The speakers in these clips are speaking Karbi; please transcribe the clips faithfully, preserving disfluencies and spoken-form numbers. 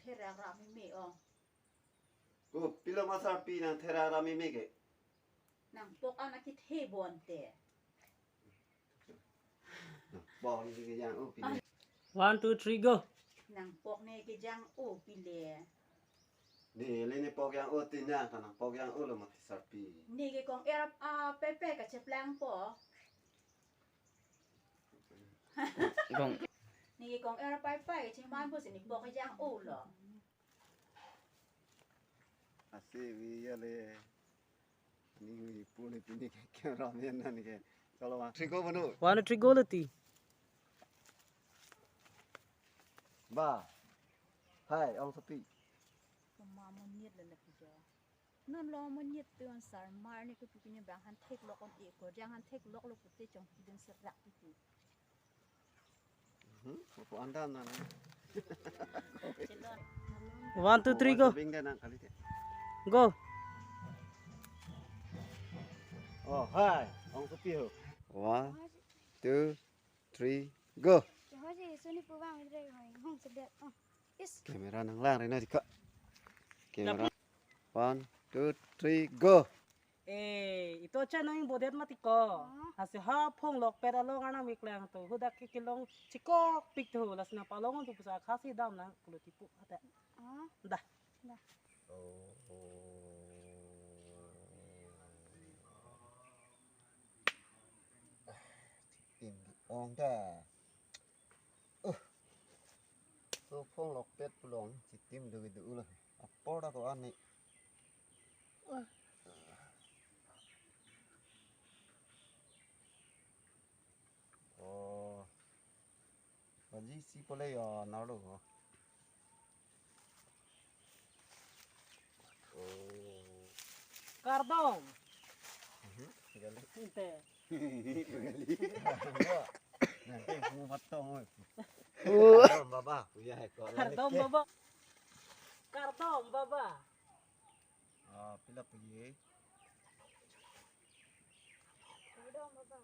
Therak ra meme o. Ko pilo ma sarpi nang therak ra meme ke. Nangpok an akethe bonte. Pok ne kejang-o pile. One, two, three, go. Nangpok ne kejang-o pile. Ne le ne pok jang-o ti nang, nangpok jang-o lo mati sarpi. Ne ke kong-er a pepe kacheplangpo. Kong. Ne ke kong-er a paipai kachemanpo si ne pok kejang-o lo. Ase vi ya le. Ni pu ni pini ke cameraman nan ke. Chalo ma. Three go manu. One, three, go leti. Ba. Hai, ong sopi. Kama mo niet le le puja. Non lo mo niet tu an sar mar ni ke pu pini bang han thek lok on e ko jang han thek lok lo pute chong pidun serak pute. Hmm, ko andam nan. One, two, three, go. Bing dan kali te. Go. Oh, hai, ong sopi ho. One, two, three, go. Jehoi si suni pu bang dre hoi hong sedet. Oh. Is. Camera nang lang rena dika. Camera. One, two, three, go. Eh, ito channel ing bodet mati ko. Oh. Lasi ha phonglok pet along arnam iklang tu. Hudak ke kelong chikokpik tu. Lasi nangpalong tu pusa khasi dam nang kulo tipu hata. Oh. Dah. Dah. Oh. Tim ong ta. Uh. So phonglok pet pulong chitim do do ulo. Apor ta ko ani. Oh. Baji si pole ya nalo. Oh. Kardom. Mhm, gali. Inte. Gali. Nanti aku matong, oi. Kardom, Baba. Punya hai ko. Kardom, Baba. Kardom, Baba. Ah, pila punya. Kardom, Baba.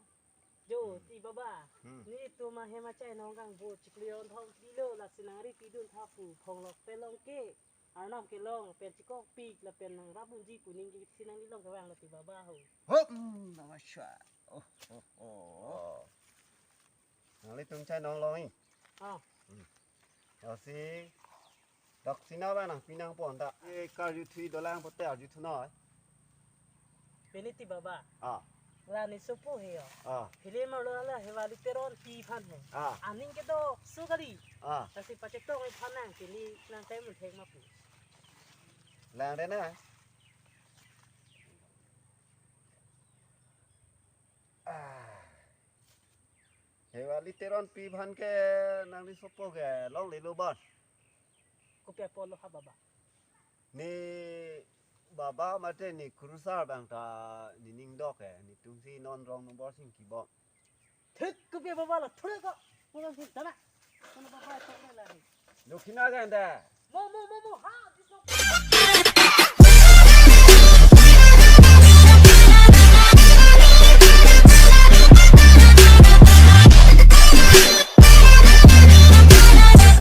Jo, hmm, ti Baba. Hmm. Netum ahem achai nong kangbo chiklo jon thom phli lo, lasi nangri pidun tha pu phonglok pet along ke. Arnam kelong pen chikokpik lapen nangrap unji pu ningje si nangli long kevang lo ti Baba ho. Hop, hmm, namaskar. Oh, oh, oh. Oh. Nanglitum chai nong long i. Ah. Hmm. Lasi dak sina ba nangpi nangpo anta. E karju thui dolang pote arju thu noi. Pini ti Baba. Ah. La ne sopo he yo. Ah. Pini marlo la Hewali Teronpi aphan he. Ah. Aning kedo su kali. Ah. Lasi pachetong iphan nang pini nang time mun thek ma pu. Lang de na. Ah. Hewali Teronpi aphan ke nangli sopo ke longle lo bon. Kopi apotlo ha Baba. Ne Baba mate ne kurusar bang ta ne ning dok ke, netum si non rong nombor sing kibom. Thik kopi Baba lo, thik ko. Pulang sing tana. Kono Baba to le la he. Lo khina ganda. Mo, mo, mo, mo, ha, this no.